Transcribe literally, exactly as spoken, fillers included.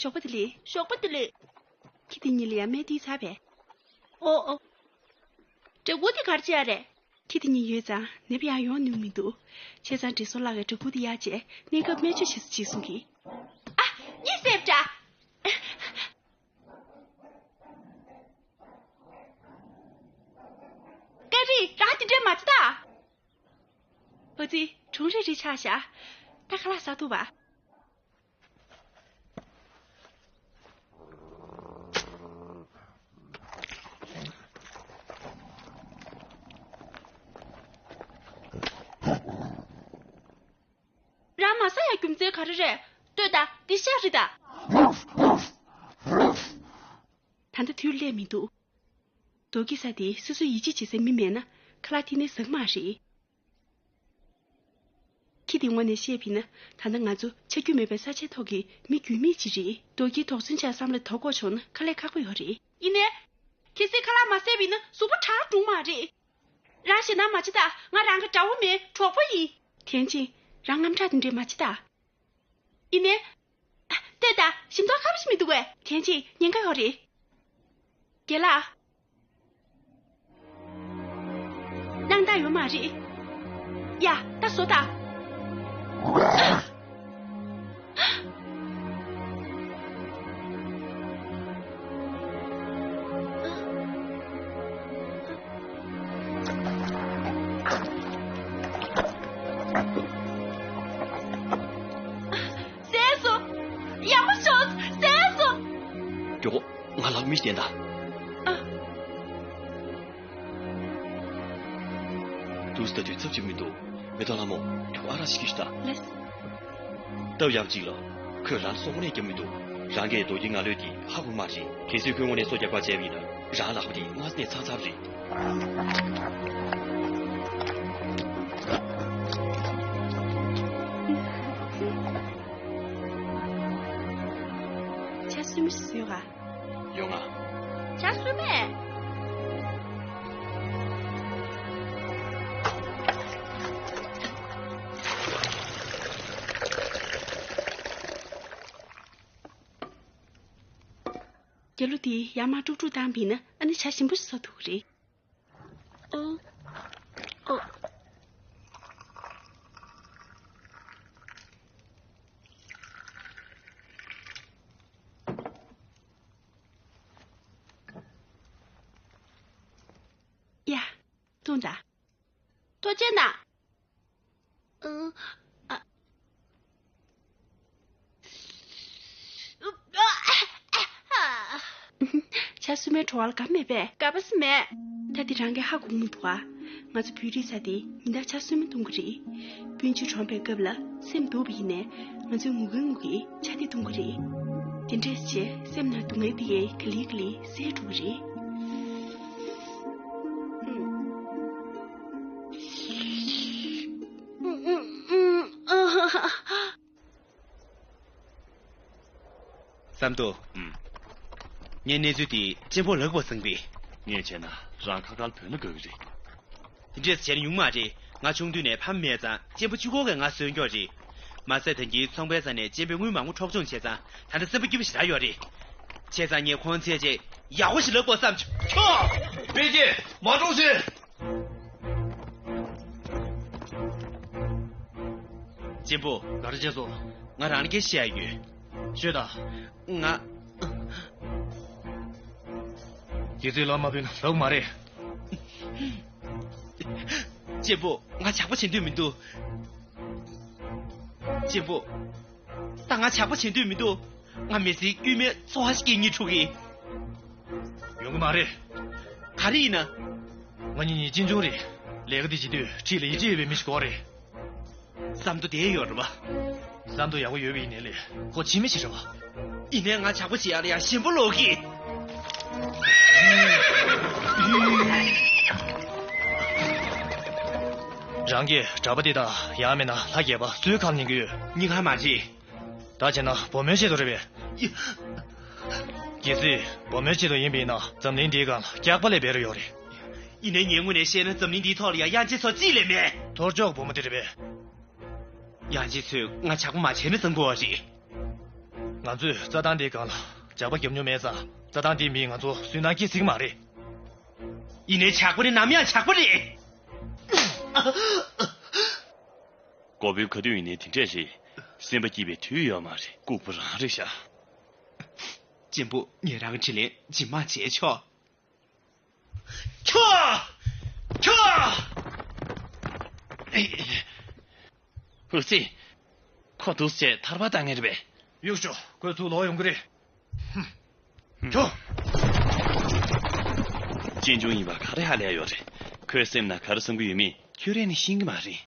ཞོགས་པ་བདེ་ལེགས། ཞོགས་པ་བདེ་ལེགས། ཁྱི་དེ་གཉིས་ལ་ཡང་སྨན་སྟེར་ཚར་བས། ཨོ་ཨོ། འདྲ་པོ་དེ་ག་རེ་བྱས་རེད། ཁྱི་དེ་གཉིས་ཡོད་ཙང་ནད་པ་ཡང་ཡོང་ནུས་མི་འདུག་བྱས་ཙང་འདྲེ་སྲོ་ལགས་ཀྱིས་འདྲ་པོ་དེ་གཡར་རྗེས་གནས་སྐབས་སྨན་བཅོས་བྱེད་སྲིད་ཅེས་གསུང་གི། ཨ། གཉིད་སད་པ་འདྲ། ཀ་རི། རང་དེ་འདྲས་མ་བྱེད་ད། ཨ་ཙི། གྲུང་རེ་རེ་ཆགས་ཤག་ད་ཁ་ལག་ཟ་ཐུབ་པ། རང་མ་ཟ་ཡ་རྒྱུ་མཚན་ག་རེ་རེད། ལྟོས་དང་། འདི་ཤ་རེད་ད། ད་ལྟ་དུས་སླེབས་མི་འདུག་རྡོ་སྐྱེས་ས་དེ་སོ་སོ་ཡིད་ཆེས་བྱེད་སའི་མི་མེད་ན་ཁ་ལག་ཐིག་ནས་ཟ་གི་མ་རེད། ཁྱི་དེ་ངོས་ནས་བཤད་པ་ཡིན་ན་ད་ལྟ་ང་ཚོ་ཆ་རྒྱུས་མེད་པའི་ས་ཆའི་ཐོག་གི་མི་རྒྱུས་མེད་ཅིག་རེད། རྡོ་སྐྱེས་དོགས་ཟོན་བྱ་བསམ་བློ་དོགས་པ་བྱུང་ན་དཀའ་ལས་ཁག་པོ་ཡོད་རེད། ཡིན་ནའི། གལ་སྲིད་ཁ་ལག་མ་ཟས་པ་ཡིན་ན་གཟུགས་པོ་དྲག་འགྲོ་གི་མ་རེད། རང་ཞེད་སྣང་མ་བྱེད་ད། ང་རང་གི་དགྲ་བོ་མིན་གྲོགས་པོ་ཡིན། ཐེན་ཅིན། རང་དངངས་སྐྲག་དེ་འདྲས་མ་བྱེད་ད། ཡིན་ནའི། ལྟོས་དང་། ཞིམ་མཚམས་ཁ་པོ་ཞིག་མི་འདུག་གས། ཐེན་ཅིན། ཉེན་ཁ་ཡོད་རེད། རྒན་ལགས། སྣང་དག་ཡོད་མ་རེད། ཡ། ད་བཟོ་དང་། བཟས་སོང་། ཡག་པོ་བྱུང་། བཟས་སོང་། མགྱོགས། ང་ལ་མི་བསྟན་དང་། ཨ། དུས་ད་དུས་ཚབ་ཅིག་མི་འདུག་མེ་ཏོག་ལྷ་མོ། མགྱོགས་ཨ་རག་ཞིག་གིས་ཤོག་དང་། ལགས། སྟབས་ཡག་ཅིག་ལ། ཁོས་རང་སྲོག་དངོས་གནས་རྒྱབ་མི་འདུག་རང་གིས་རྡོ་སྐྱེས་ང་ལོས་དེ་ཧ་གོ་མ་རེད། གལ་སྲིད་ཁོས་དངོས་གནས་སྲོག་སྐྱབས་པ་བྱས་པ་ཡིན་ན། རང་ལག་པ་དེ་སྔར་ནས་ཚར་ཚར་རེད། ཇ་སྲུབ་མ་ཞིག་བཟོས་ག་ཡོང་ང་། ཇ་སྲུབ་མ། རྒྱ་ལོ་དེ་ཡར་མར་དཀྲུག་དཀྲུག་བཏང་བ་ཡིན་ན་ཨ་ནི་ཇ་ཞིམ་པོ་ཞིག་བཟོ་ཐུབ་ཀྱི་རེད། ཨོ། ཨོ། ཡ། འཐུང་དང་། ཐུགས་རྗེ་གནང་། ཨ། ཇ་སྲུབ་མའི་བྲོ་བ་ལ་དགའ་མེད་པས། དགའ་པོ་ཞིག་མེད། ད་དེ་རང་གིས་ཧ་གོ་གི་མི་འདུག་ཨ། ང་ཚོ་བོད་རིགས་ཚོ་དེ་ཉིན་ལྟར་ཇ་སྲུབ་མ་འཐུང་གི་རེད། སྤུན་མཆེད་གྲོངས་པའི་སྐབས་ལ་སེམས་སྡུག་པ་ཡིན་ནའི་ང་ཚོས་ངུ་གིན་ངུ་གིན་ཇ་དེ་འཐུང་གི་རེད། དེ་འདྲས་བྱས་སེམས་ནང་སྡུག་བསྔལ་དེ་ག་ལེ་ག་ལེ་སེལ་འགྲོ་གི་རེད། བསམ་དོ། ཨུམ། ངས་གནས་ཚུལ་དེ་གཅེན་པོ་ལག་པར་བཟུང་པས། ངས་བྱས་ན་རང་ཁ་ཁར་བུད་ན་དགའ་གི་རེད། དེ་འདྲས་བྱས་ན་ཡོང་མ་རེད། ང་ཆུང་དུས་ནས་ཕ་མ་མེད་ཙང་གཅེན་པོ་གཅིག་པོ་གིས་ང་གསོས་མྱོང་རེད། མ་ཟད་ད་གིན་ཚོང་པའི་རྩ་ནས་གཅེན་པོའི་དངུལ་མང་པོ་འཕྲོག་བཅོམ་བྱས་ཙང་ད་ལྟ་སེམས་པ་སྐྱིད་པོ་ཞེ་དྲག་ཡོད་རེད། བྱས་ཙང་ངས་ཁོང་བཙལ་རྗེས་ཡག་པོ་ཞིག་ལབ་དགོས་བསམ་བྱུང་། ཁྱོ། པེ་ཅིན། མ་འགྲོ་ཞེས། གཅེན་པོ། ག་རེ་བྱས་སོང་། ང་རང་ལ་སྐད་ཆ་བཤད་ཡ་ཡོད། ཤོད་དང་། ང་། དགེ་ཚུལ་ལག་མ་ཕུལ་ན་ལབ་མ་རེད། གཅེན་པོ། ང་ཇག་པ་བྱེད་འདོད་མི་འདུག་གཅེན་པོ། ད་ང་ཇག་པ་བྱེད་འདོད་མི་འདུག་ང་མི་ཚེའི་དཀྱུས་མའི་འཚོ་བ་ཞིག་སྐྱེལ་སྙིང་བྲོ་གི། ཡོང་གི་མ་རེད། ག་རེ་ཡིན་ན། ང་གཉིས་གཉིས་གཅེན་གཅུང་རེད། ལས་ཀ་འདི་བྱེད་དུས་འཁྲིས་ལ་ཡིད་ཆེས་ཡོད་པའི་མི་ཞིག་དགོས་རེད། བསམ་བློ་བདེ་ཡོད་རེད་པ། བསམ་བློ་ཡག་པོ་ཡོད་པ་ཡིན་ནའི་ལས་ཁོ་ཕྱི་མི་ཞིག་རེད་པ། ཡིན་ནའི་ང་ཇག་པ་བྱེད་ཡག་ལ་ཡང་ཞེན་པ་ལོག་གི། རང་གིས་གྲྭ་པ་འདི་དང་ཡང་མིན་ན་ལྷ་རྒྱལ་པོ་སུའི་ཁ་ལ་ཉན་གི་ཡོད། གཉིས་ཀ་མ་རེད། ད་བྱས་ན་བུ་མོའི་ཆེད་དུ་རེད་པས། ཡ། གལ་སྲིད་བུ་མོའི་ཆེད་དུ་ཡིན་པ་ཡིན་ན་འཛམ་གླིང་འདིའི་སྒང་ལ་སྐྱག་པ་ལས་སྦས་རུ་ཡོད་རེད། ཡིན་ནའི་ངའི་ངོས་ནས་བཤད་ན་འཛམ་གླིང་འདིའི་ཐོག་ལ་ཡང་དབྱངས་ཅན་ཚོགས་གཅིག་ལས་མེད། ཐོར་ཅོག་བུ་མོ་དེ་རེད་པས། དབྱངས་ཅན་ཚོས་ང་ཇག་པ་མ་བྱས་ན་བསམ་གི་ཡོད་རེད། ང་ཚོས་རྩྭ་ཐང་འདིའི་སྒང་ལ་ཇག་པ་བརྒྱབ་མྱོང་མེད་ཙང་། རྩྭ་ཐང་འདིའི་མིས་ང་ཚོ་སུན་སྣང་སྐྱེ་སྲིད་ཀྱི་མ་རེད། ཡིན་ནའི་ཇག་པ་ནི་ནམ་ཡང་ཇག་པ་རེད། འགོ་དཔོན་ག་དུས་ཡིན་ནའི་དེ་འདྲས་རེད། སེམས་པ་སྐྱིད་པའི་དུས་ཡོད་མ་རེད། ལྐུགས་པ་རང་རེད་ཤག་གཅེན་པོ། ངས་རང་གི་དྲིན་ལན་ཇི་མ་བྱས་ཆོག་ཁྱོ། ཁྱོ། ཧུ་ཙི། ཁོ་འདུག་སེ་བྱས་ཐར་པ་བཏང་ངེས་རེད་པས། གཡུག་ཤོག་ཁོས་ཚུར་ལོག་ཡོང་གི་རེད། ཁྱོ། གཅེན་གཅུང་ཡིན་པ་ག་རེ་ཧ་ལས་ཡོད་རེད། ཁོའི་སེམས་ནང་ག་རེ་བསམ་གྱི་ཡོད་མེད་ཁྱོད་རས་ནས་ཤེས་ཀྱི་མ་རེད།